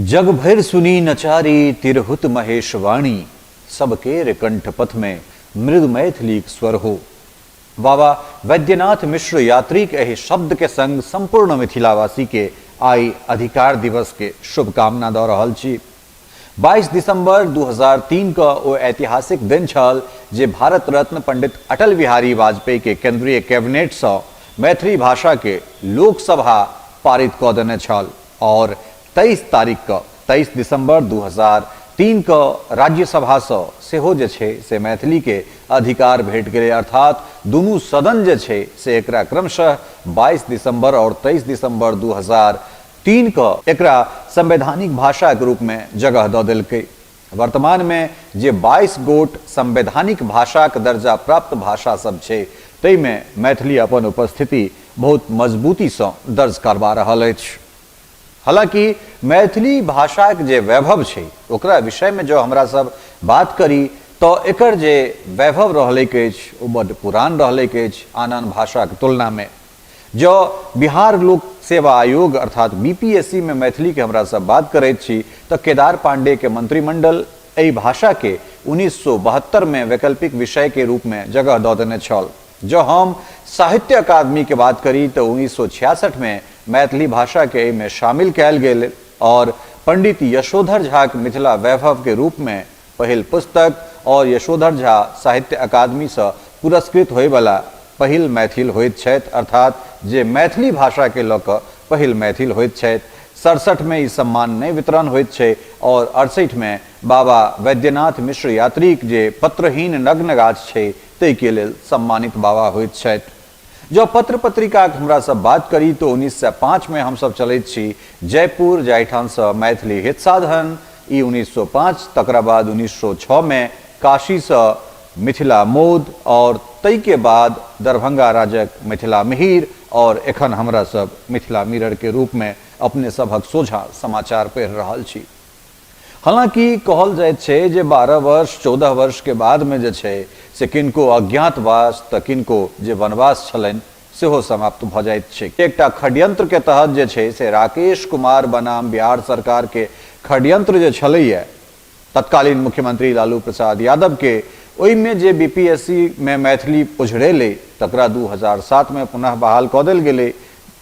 जग भरि सुनी नचारी तिरहुत महेश वाणी, सबकेर कंठ पथ में मृदु मैथिलीक स्वर हो। बाबा वैद्यनाथ मिश्र यात्रीक एहि शब्द के संग संपूर्ण मिथिलावासी के आइ अधिकार दिवस के शुभकामना दऽ रहल छी। 22 दिसंबर 2003 क ओ ऐतिहासिक दिन छल जे भारत रत्न पंडित अटल बिहारी वाजपेयी के केंद्रीय कैबिनेट सँ मैथिली भाषा के लोकसभा पारित कऽ देने छल और 23 तारीख क 23 दिसंबर 2003 क राज्यसभा सँ सेहो जे छै से मैथिली के अधिकार भेट गेलै, अर्थात दुनू सदन जे छै से एकरा क्रमशः 22 दिसंबर और 23 दिसंबर 2003 क एकरा संवैधानिक भाषा के रूप में जगह दऽ देलकै। वर्तमान में जे 22 गोट संवैधानिक भाषाक दर्जा प्राप्त भाषा सब छै ताहि में मैथिली अपन उपस्थिति बहुत मजबूती सँ दर्ज करबा रहल अछि। हालांकि मैथिली भाषाक जे वैभव छै ओकरा विषय में जँ हमरा सब बात करी तऽ एकर जे वैभव रहलैक अछि ओ बड्ड पुरान रहलैक अछि आन आन भाषाक तुलना में। जँ बिहार लोक सेवा आयोग अर्थात बीपीएससी में मैथिली के हमरा सब बात करैत छी तऽ केदार पांडे के मंत्रिमंडल एहि भाषा के 1972 में वैकल्पिक विषय के रूप में जगह दऽ देने छल। जँ हम साहित्य अकादमी के बात करी तऽ 1966 में मैथिली भाषा के एहि में शामिल कयल गेल और पंडित यशोधर झाक मिथिला वैभव के रूप में पहिल पुस्तक और यशोधर झा साहित्य अकादमी सँ पुरस्कृत होइवला पहिल मैथिल होइत छथि, अर्थात जे मैथिली भाषा के लऽ कऽ पहिल मैथिल होइत छथि। 67 मे ई सम्मान नहि वितरण होइत छै और 68 मे बाबा वैद्यनाथ मिश्र यात्रीक जे पत्रहीन नग्न गाछ छै ताहि के लेल सम्मानित बाबा होइत छथि। जँ पत्र-पत्रिकाक हमरा सब बात करी तऽ 1905 मे हमसब चलैत छी जयपुर, जाहिठाम सँ मैथिली हित साधन, ई 1905, तकरा बाद 1906 मे काशी सँ मिथिला मोद और ताहि के बाद दरभंगा राजक मिथिला मिहिर और एखन हमरा सब मिथिला मिरर के रूप मे अपने सबहक सोझाँ समाचार पढ़ि रहल छी। हालांकि कहल जाइत छै जे 12 वर्ष 14 वर्ष के बाद में जे छै से किनको अज्ञातवास तऽ किनको जे वनवास छलनि सेहो समाप्त भऽ जाइत छै। एकटा खड्यंत्र के तहत जे छै से राकेश कुमार बनाम बिहार सरकार के खड्यंत्र जे छलैया तत्कालीन मुख्यमंत्री लालू प्रसाद यादव के, ओहिमे जे बीपीएससी में मैथिली ओझरेलै तकरा 2007 में पुनः बहाल कऽ देल गेलै।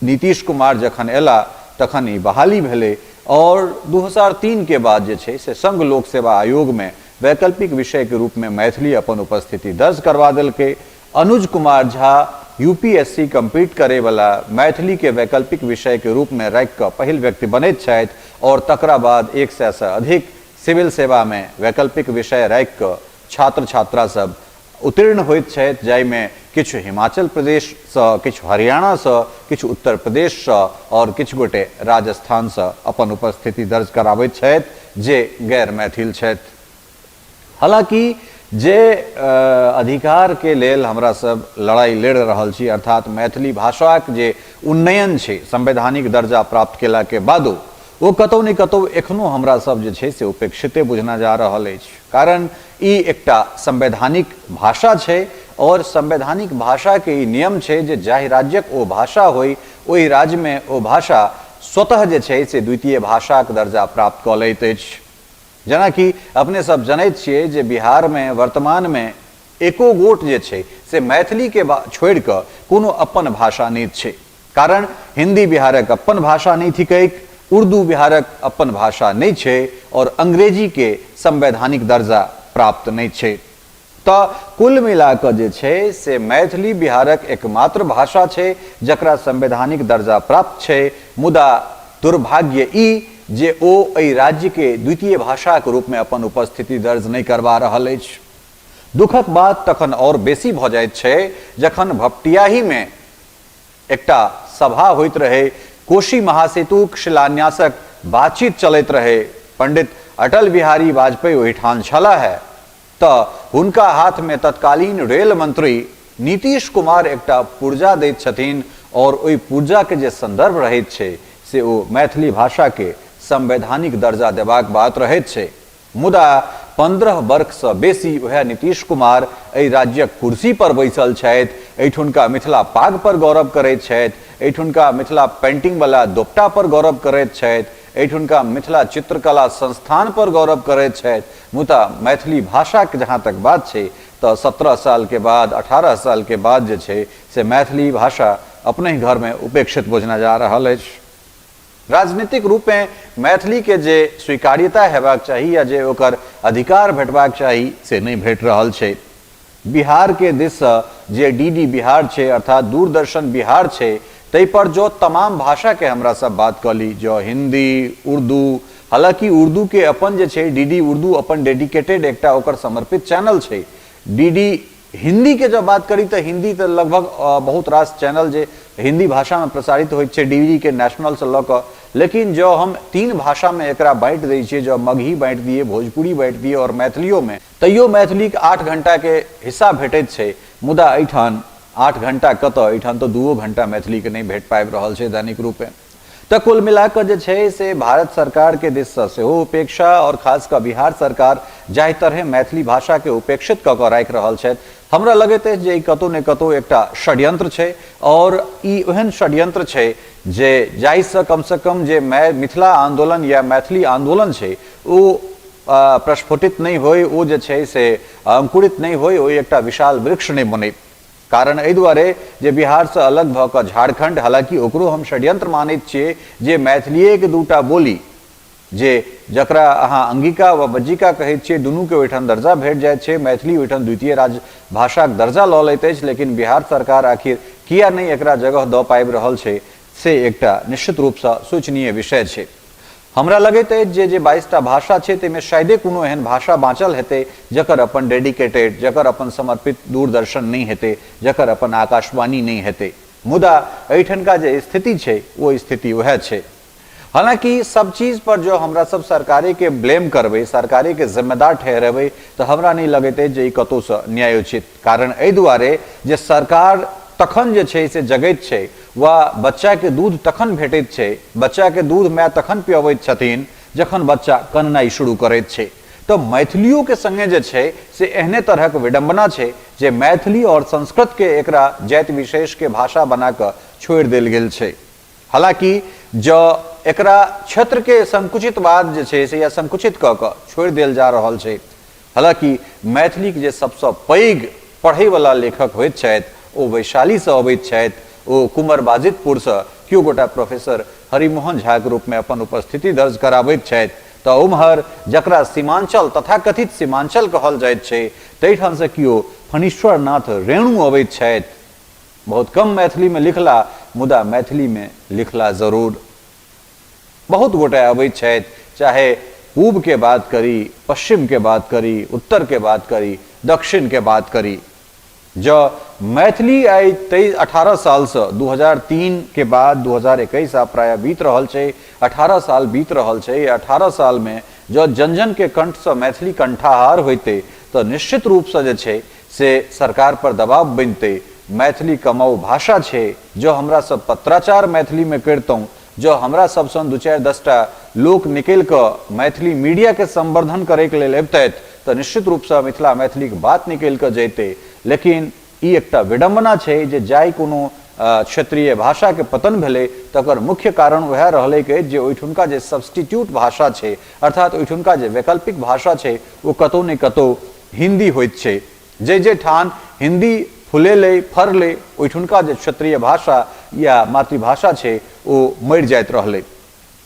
नीतीश कुमार जखन एला तखन ई बहाली भेलै और 2003 के बाद जे छै से संघ लोक सेवा आयोग में वैकल्पिक विषय के रूप में मैथिली अपन उपस्थिति दर्ज करवा देलकै। अनुज कुमार झा यूपीएससी कम्पीट करे वाला मैथिली के वैकल्पिक विषय के रूप में राखि कऽ पहिल व्यक्ति बनैत छथि और तकरा बाद 100 सँ अधिक सिविल सेवा में वैकल्पिक विषय राखि कऽ छात्र छात्रा सब उत्तीर्ण होइत छथि, जाहिमे किछु हिमाचल प्रदेशसँ, किछु हरियाणासँ, किछु उत्तर प्रदेशसँ आओर किछु गोटे राजस्थानसँ अपन उपस्थिति दर्ज कराबैत छथि जे गैर मैथिल छथि। हालाँकि जे अधिकारके लेल हमरा सब लड़ाइ लड़ि रहल छी, अर्थात मैथिली भाषाक जे उन्नयन छै संवैधानिक दर्जा प्राप्त केलाके बादो ओ कतौ ने कतौ एखनो हमरा सब जे छै से उपेक्षिते बुझना जा रहल अछि, कारण ई एकटा संवैधानिक भाषा छै और संवैधानिक भाषा के ई नियम छै जे जाहि राज्यक ओ भाषा होइ ओहि राज्य में ओ भाषा स्वतः जे छै से द्वितीय भाषाक दर्जा प्राप्त कऽ लैत अछि। जेनाकि अपने सब जनैत छियै जे बिहार में वर्तमान में एको गोट जे छै से मैथिली के छोड़ि कऽ कोनो अपन भाषा नहि छै, कारण हिंदी बिहारक अपन भाषा नहि थिकैक, उर्दू बिहारक अपन भाषा नहि छै और अंग्रेजी के संवैधानिक दर्जा प्राप्त नहि छै। तऽ कुल मिला कऽ जे छै से मैथिली बिहारक एकमात्र भाषा छै जकरा संवैधानिक दर्जा प्राप्त छै, मुदा दुर्भाग्य ई जे ओ एहि राज्य के द्वितीय भाषाक रूप मे अपन उपस्थिति दर्ज नहि करबा रहल अछि। दुखक बात तखन और बेसी भऽ जाइत छै जखन भपटियाही मे एकटा सभा होइत रहै, कोशी महासेतुक शिलान्यासक बातचीत चलैत रहै, पंडित अटल बिहारी वाजपेयी ओहिठाम छलाह है, तऽ हुनका हाथमे तत्कालीन रेल मंत्री नीतीश कुमार एकटा पुर्जा दैत छथिन और ओहि पुर्जाके जे संदर्भ रहैत छै से ओ मैथिली भाषाके संवैधानिक दर्जा देबाक बात रहैत छै। मुदा 15 बर्खसँ बेसी उएह नीतीश कुमार एहि राज्यक कुर्सी पर बैसल छथि, एहिठुनका मिथिला पाग पर गौरव करैत छथि, एहिठुनका मिथिला पेंटिंग वला दोपटा पर गौरव करैत छथि, एहिठुनका मिथिला चित्रकला संस्थान पर गौरव करैत छथि, मुदा मैथिली भाषाके जहाँ तक बात छै तऽ 17 सालके बाद, 18 सालके बाद जे छै से मैथिली भाषा अपनहि घरमे उपेक्षित बुझना जा रहल अछि। राजनीतिक रूपेँ मैथिलीके जे स्वीकार्यता हेबाक चाही या जे ओकर अधिकार भेटबाक चाही से नहि भेट रहल छै। बिहारके दिससँ जे डी डी बिहार छै अर्थात दूरदर्शन बिहार छै ताहि पर जँ तमाम भाषाके हमरा सब बात कऽ ली, जँ हिन्दी, उर्दू, हालाँकि उर्दूके अपन जे छै डी डी उर्दू अपन डेडिकेटेड एकटा ओकर समर्पित चैनल छै। डी डी हिन्दीके जँ बात करी तऽ हिन्दी तऽ लगभग बहुत रास चैनल जे हिन्दी भाषामे प्रसारित होइत छै डी डी के नेशनलसँ लऽ कऽ, लेकिन जँ हम तीन भाषामे एकरा बाँटि दै छियै, जँ मगही बाँटि दियै, भोजपुरी बाँटि दियै आओर मैथिलियोमे, तैयो मैथिलीक 8 घंटाके हिस्सा भेटैत छै, मुदा एहिठाम 8 घंटा कतऽ, एहिठाम तऽ 2 घंटा मैथिलीके नहि भेट पाबि रहल छै दैनिक रूपेँ। तऽ कुल मिला कऽ जे छै से भारत सरकारके दिससँ सेहो उपेक्षा आओर खास कऽ बिहार सरकार जाहि तरहे मैथिली भाषाके उपेक्षित कऽ कऽ राखि रहल छथि, हमरा लगैत अछि जे ई कतहु ने कतहु एकटा षड्यंत्र छै आओर ई ओहन षड्यंत्र छै जे जाहिसँ कमसँ कम जे मिथिला आन्दोलन या मैथिली आन्दोलन छै ओ प्रस्फुटित नहि होइ, ओ जे छै से अंकुरित नहि होइ, ओ एकटा विशाल वृक्ष नहि बनै। कारण एहि दुआरे जे बिहारसँ अलग भऽ कऽ झारखण्ड, हालाँकि ओकरो हम षड्यंत्र मानैत छियै जे मैथिलिएके दूटा बोली जे जकरा अहाँ अंगिका वा बज्जिका कहैत छियै दुनूके ओहिठाम दर्जा भेट जाइत छै, मैथिली ओहिठाम द्वितीय राज्य भाषाक दर्जा लऽ लैत अछि, लेकिन बिहार सरकार आखिर किया नहि एकरा जगह दऽ पाबि रहल छै से एकटा निश्चित रूपसँ सोचनीय विषय छै। हमरा लगैत अछि जे जे 22 टा भाषा छै ताहिमे शायदे कोनो एहन भाषा बाँचल हेतै जकर अपन डेडिकेटेड, जकर अपन समर्पित दूरदर्शन नहि हेतै, जकर अपन आकाशवाणी नहि हेतै। मुदा एहिठनका जे स्थिति छै ओ स्थिति वएह छै। हालाँकि सब चीज पर जँ हमरा सब सरकारेके ब्लेम करबै, सरकारेके जिम्मेदार ठहरेबै तऽ हमरा नहि लगैत अछि जे ई कतहुसँ न्यायोचित। कारण एहि दुआरे जे सरकार तखन जे छै से जगैत छै वा बच्चाके दूध तखन भेटैत छै, बच्चाके दूध माय तखन पियबैत छथिन जखन बच्चा कननाइ शुरू करैत छै। तऽ मैथिलियोके सङ्गे जे छै से एहने तरहक विडम्बना छै जे मैथिली आओर संस्कृतके एकरा जाति विशेषके भाषा बना कऽ छोड़ि देल गेल छै। हालाँकि जँ एकरा क्षेत्रके संकुचितवाद जे छै से या संकुचित कऽ कऽ छोड़ि देल जा रहल छै। हालाँकि मैथिलीक जे सबसँ पैघ पढ़ैवला लेखक होइत छथि ओ वैशालीसँ अबैत छथि, ओ कुमर बाजितपुरसँ केओ गोटा प्रोफेसर हरिमोहन झाक रूपमे अपन उपस्थिति दर्ज कराबैत छथि, तऽ ओम्हर जकरा सीमांचल तथाकथित सीमांचल कहल जाइत छै ताहिठामसँ केओ फणीश्वर नाथ रेणु अबैत छथि। बहुत कम मैथिलीमे लिखला मुदा मैथिलीमे लिखला जरूर। बहुत गोटे अबैत छथि, चाहे पूबके बात करी, पश्चिमके बात करी, उत्तरके बात करी, दक्षिणके बात करी, जँ मैथिली आइ 18 सालसँ 2003 के बाद 2021 आब प्रायः बीत रहल छै, 18 साल बीत रहल छै, 18 सालमे जँ जन-जनके कंठसँ मैथिली कंठाहार होइतै तऽ निश्चित रूपसँ जे छै से सरकार पर दबाव बनितै। मैथिली कमाउ भाषा छै, जँ हमरा सब पत्राचार मैथिलीमे करितहुँ, जँ हमरा सब सन 2-4-10 टा लोक निकलि कऽ मैथिली मीडियाके संवर्धन करैके लेल अबितथि तऽ निश्चित रूपसँ मिथिला मैथिलीक बात निकलि कऽ जइतै। लेकिन ई एकटा विडम्बना छै जे जाहि कोनो क्षेत्रीय भाषाके पतन भेलै तकर मुख्य कारण वएह रहलैक अछि जे ओहिठुनका जे सब्सटीट्यूट भाषा छै अर्थात ओहिठुनका जे वैकल्पिक भाषा छै ओ कतहु ने कतहु हिन्दी होइत छै। जाहि जाहि ठाम हिन्दी फुलेलै फड़लै ओहिठुनका जे क्षेत्रीय भाषा या मातृभाषा छै ओ मरि जाइत रहलै।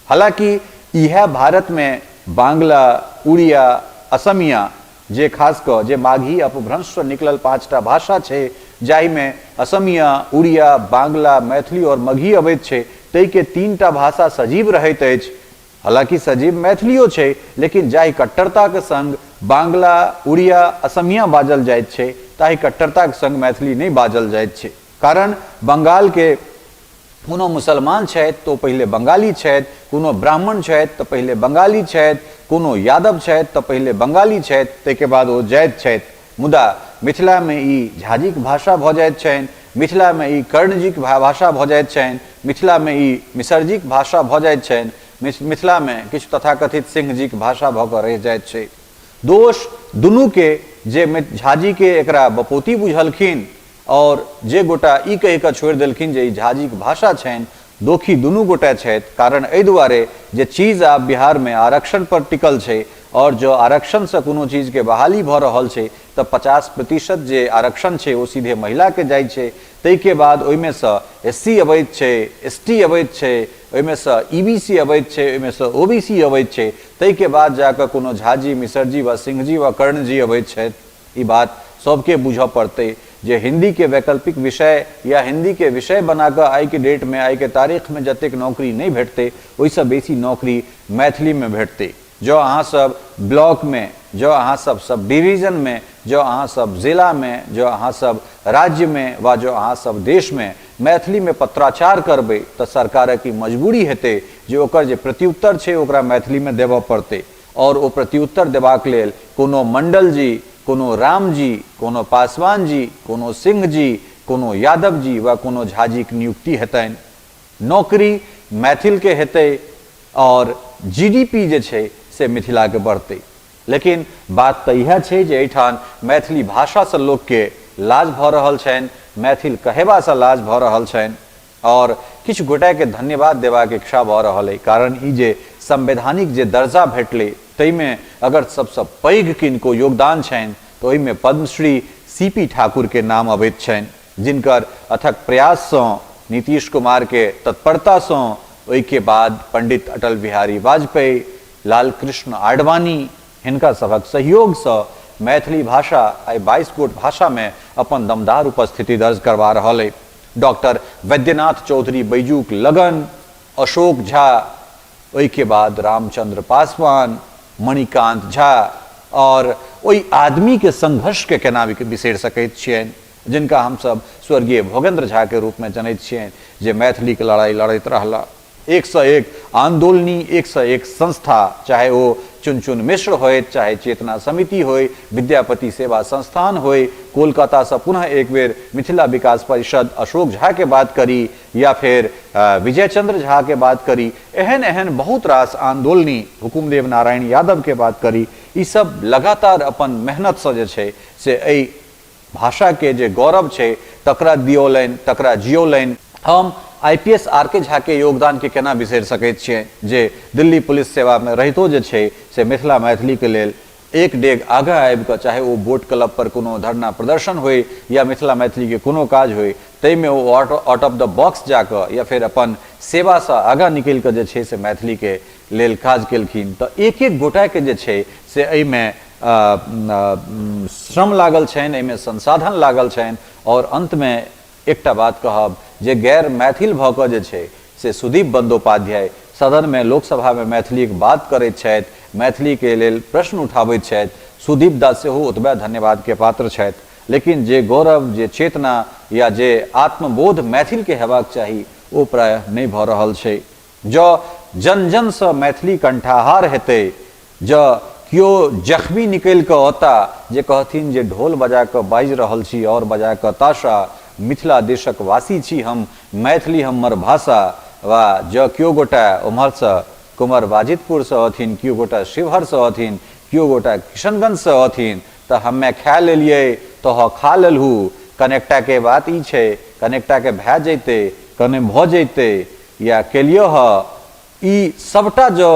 हालाँकि इएह भारतमे बांग्ला, उड़िया, असमिया जे खास कऽ जे माघी अपभ्रंशसँ निकलल 5टा भाषा छै जाहिमे असमिया, उड़िया, बांग्ला, मैथिली आओर मगही अबैत छै ताहिके 3टा भाषा सजीव रहैत अछि। हालाँकि सजीव मैथिलियो छै लेकिन जाहि कट्टरताक संग बांग्ला, उड़िया, असमिया बाजल जाइत छै ताहि कट्टरताक संग मैथिली नहि बाजल जाइत छै। कारण बंगालके कोनो मुसलमान छथि तऽ ओ पहिले बंगाली छथि, कोनो ब्राह्मण छथि तऽ पहिले बंगाली छथि, कोनो यादव छथि तऽ पहिले बंगाली छथि, ताहिके बाद ओ जाति छथि। मुदा मिथिलामे ई झाजीक भाषा भऽ जाइत छनि, मिथिलामे ई कर्णजीक भाषा भऽ जाइत छनि, मिथिलामे ई मिसरजीक भाषा भऽ जाइत छनि, मिथिलामे किछु तथाकथित सिंहजीक भाषा भऽ कऽ रहि जाइत छै। दोष दुनूके, जे झाजीके एकरा बपौती बुझलखिन आओर जे गोटा ई कहि कऽ छोड़ि देलखिन जे ई झाजीक भाषा छनि, दोखी दुनू गोटे छथि, कारण एहि दुआरे जे चीज आब बिहारमे आरक्षण पर टिकल छै आओर जँ आरक्षणसँ कोनो चीजके बहाली भऽ रहल छै तऽ 50% जे आरक्षण छै ओ सीधे महिलाके जाइ छै। ताहिके बाद ओहिमेसँ एस सी अबैत छै, एस टी अबैत छै, ओहिमेसँ ई बी सी अबैत छै, ओहिमेसँ ओ बी सी अबैत छै, ताहिके बाद जाकऽ कोनो झाजी, मिसरजी वा सिंहजी वा कर्णजी अबैत छथि। ई बात सबके बुझऽ पड़तै जे हिन्दीके वैकल्पिक विषय या हिन्दीके विषय बना कऽ आइके डेटमे, आइके तारीखमे जतेक नौकरी नहि भेटतै ओहिसँ बेसी नौकरी मैथिलीमे भेटतै। जँ अहाँ सब ब्लॉकमे, जँ अहाँ सब सब डिवीजनमे, जँ अहाँ सब जिलामे, जँ अहाँ सब राज्यमे वा जँ अहाँ सब देशमे मैथिलीमे पत्राचार करबै तऽ सरकारक ई मजबूरी हेतै जे ओकर जे प्रत्युत्तर छै ओकरा मैथिलीमे देबऽ पड़तै आओर ओ प्रत्युत्तर देबाक लेल कोनो मण्डलजी, कोनो रामजी, कोनो पासवानजी, कोनो सिंहजी, कोनो यादवजी वा कोनो झाजीक नियुक्ति हेतनि। नौकरी मैथिलके हेतै आओर जी डी पी जे छै से मिथिलाके बढ़तै। लेकिन बात तऽ इएह छै जे एहिठाम मैथिली भाषासँ लोकके लाज भऽ रहल छनि, मैथिल कहेबासँ लाज भऽ रहल छनि आओर किछु गोटेके धन्यवाद देबाक इच्छा भऽ रहल अइ, कारण ई जे संवैधानिक जे दर्जा भेटलै ताहिमे अगर सबसँ पैघ किनको योगदान छनि तऽ ओहिमे पद्मश्री सी पी ठाकुरके नाम अबैत छनि, जिनकर अथक प्रयाससँ, नीतीश कुमारके तत्परतासँ, ओहिके बाद पंडित अटल बिहारी वाजपेयी, लालकृष्ण आडवाणी, हिनका सभक सहयोगसँ मैथिली भाषा आइ 22 गोट भाषामे अपन दमदार उपस्थिति दर्ज करबा रहल अइ। डॉक्टर वैद्यनाथ चौधरी बैजूक लगन, अशोक झा, ओहिके बाद रामचंद्र पासवान, मणिकांत झा आओर ओहि आदमीके संघर्षके केना बिसरि सकैत छियनि जिनका हमसभ स्वर्गीय भोगेन्द्र झाके रूपमे जनैत छियनि जे मैथिलीके लड़ाइ लड़ैत रहला। एकसँ एक आन्दोलनी, एकसँ एक संस्था, चाहे ओ चुनचुन मिश्र होथि, चाहे चेतना समिति होइ, विद्यापति सेवा संस्थान होइ, कोलकातासँ पुनः एक बेर मिथिला विकास परिषद अशोक झाके बात करी या फेर विजय चंद्र झाके बात करी, एहन एहन बहुत रास आन्दोलनी, हुकुमदेव नारायण यादवके बात करी, ई सब लगातार अपन मेहनतसँ जे छै से एहि भाषाके जे गौरव छै तकरा दियौलनि, तकरा जियौलनि। हम I P S R K झाके योगदानके केना बिसरि सकैत छियै जे दिल्ली पुलिस सेवामे रहितो जे छै से मिथिला मैथिलीके लेल एक डेग आगाँ आबि कऽ चाहे ओ बोट क्लब पर कोनो धरना प्रदर्शन होइ या मिथिला मैथिलीके कोनो काज होइ ताहिमे ओ आउट ऑफ the box जा कऽ या फेर अपन सेवासँ आगाँ निकलि कऽ जे छै से मैथिलीके लेल काज केलखिन। तऽ एक एक गोटाके जे छै से एहिमे श्रम लागल छनि, एहिमे संसाधन लागल छनि। आओर अन्तमे एकटा बात कहब जे गैर मैथिल भऽ कऽ जे छै से सुदीप बंदोपाध्याय सदनमे लोकसभामे मैथिलीक बात करैत छथि, मैथिलीके लेल प्रश्न उठाबैत छथि, सुदीप दा सेहो ओतबे धन्यवादके पात्र छथि। लेकिन जे गौरव, जे चेतना या जे आत्मबोध मैथिलके हेबाक चाही ओ प्रायः नहि भऽ रहल छै। जँ जन-जनसँ मैथिली कंठाहार हेतै, जँ कियो जख्मी निकलि कऽ औता जे कहथिन जे ढोल बजा कऽ बाजि रहल छी और बजा कऽ ताशा, मिथिला देशक वासी छी हम, मैथिली हम्मर भाषा, वा जँ कियो गोटा ओम्हरसँ कुमर बाजितपुरसँ औथिन, कियो गोटा शिवहरसँ औथिन, कियो गोटा किशनगंजसँ औथिन तऽ हम्मे खा लेलियै तोह खा लेलहु, कनेकटाके बात ई छै, कनेकटाके भए जैतै, कने भऽ जैतै या केलियौ हऽ, ई सबटा जँ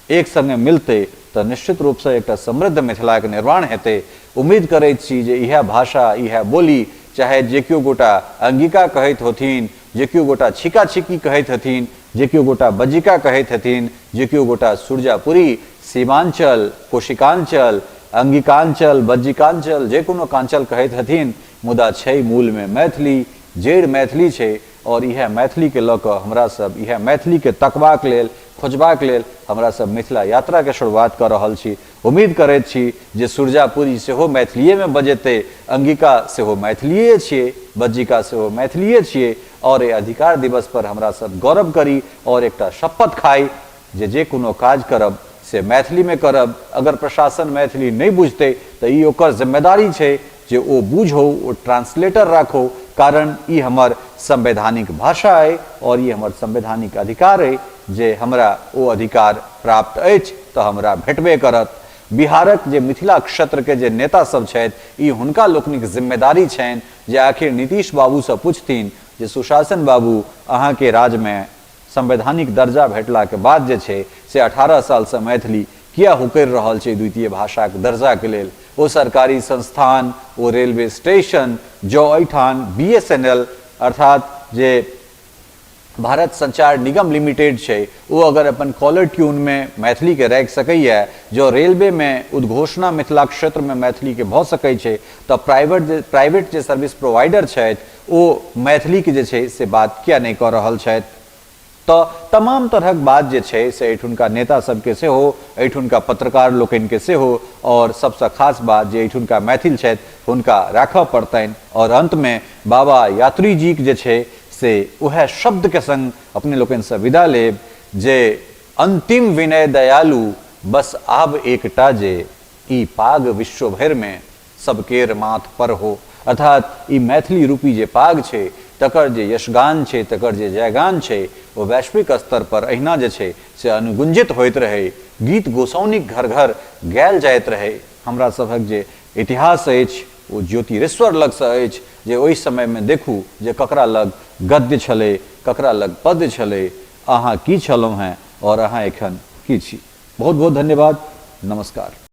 एक संगे मिलतै तऽ निश्चित रूपसँ एकटा समृद्ध मिथिलाक निर्माण हेतै। उम्मीद करैत छी जे इएह भाषा, इएह बोली, चाहे जे केओ गोटा अंगिका कहैत होथिन, जे केओ गोटा छिका-छिकी कहैत हेथिन, जे केओ गोटा बज्जिका कहैत हेथिन, जे केओ गोटा सुरजापुरी, सीमांचल, कोशिकांचल, अंगिकांचल, बज्जिकांचल, जे कोनो कांचल कहैत हेथिन, मुदा छै मूलमे मैथिली, जड़ि मैथिली छै आओर इएह मैथिलीके लऽ कऽ हमरा सब इएह मैथिलीके तकबाक लेल, खोजबाक लेल हमरा सब मिथिला यात्राके शुरुआत कऽ रहल छी। उम्मीद करैत छी जे सुरजापुरी सेहो मैथिलीएमे बजेतै, अंगिका सेहो मैथिलीए छियै, बज्जिका सेहो मैथिलीए छियै आओर एहि अधिकार दिवस पर हमरा सब गौरव करी आओर एकटा शपथ खाइ जे जे कोनो काज करब से मैथिलीमे करब। अगर प्रशासन मैथिली नहि बुझतै तऽ ई ओकर जिम्मेदारी छै जे ओ बुझौ, ओ ट्रांसलेटर राखौ, कारण ई हमर संवैधानिक भाषा अइ आओर ई हमर संवैधानिक अधिकार अइ जे हमरा ओ अधिकार प्राप्त अछि तऽ हमरा भेटबे करत। बिहारक जे मिथिला क्षेत्रके जे नेता सब छथि ई हुनका लोकनिक जिम्मेदारी छनि जे आखिर नीतीश बाबूसँ पुछथिन जे सुशासन बाबू अहाँके राजमे संवैधानिक दर्जा भेटलाके बाद जे छै से 18 सालसँ मैथिली किया हुकरि रहल छै द्वितीय भाषाक दर्जाके लेल। ओ सरकारी संस्थान, ओ रेलवे स्टेशन जँ एहिठाम बी एस एन एल अर्थात जे भारत संचार निगम लिमिटेड छै ओ अगर अपन कॉलर ट्यूनमे मैथिलीके राखि सकैए, जँ रेलवेमे उद्घोषणा मिथिला क्षेत्रमे मैथिलीके भऽ सकै छै तऽ प्राइवेट जे सर्विस प्रोवाइडर छथि ओ मैथिलीके जे छै से बात किया नहि कऽ रहल छथि। तऽ तमाम तरहक बात जे छै से एहिठुनका नेता सबके सेहो, एहिठुनका पत्रकार लोकनिके सेहो आओर सबसँ खास बात जे एहिठुनका मैथिल छथि हुनका राखऽ पड़तनि। आओर अन्तमे बाबा यात्रीजीक जे छै से उएह शब्दके संग अपने लोकनिसँ विदा लेब जे अन्तिम विनय दयालु बस आब एकटा जे ई पाग विश्व भरिमे सबकेर माथ पर हो। अर्थात ई मैथिली रूपी जे पाग छै तकर जे यशगान छै, तकर जे जयगान छै ओ वैश्विक स्तर पर अहिना जे छै से अनुगुंजित होइत रहै, गीत गोसाउनिक घर-घर गायल जाइत रहै। हमरा सभक जे इतिहास अछि ओ ज्योतिरीश्वर लगसँ अछि जे ओहि समयमे देखू जे ककरा लग गद्य छलै, ककरा लग पद्य छलै, अहाँ की छलहुँ हेँ आओर अहाँ एखन की छी। बहुत-बहुत धन्यवाद। नमस्कार।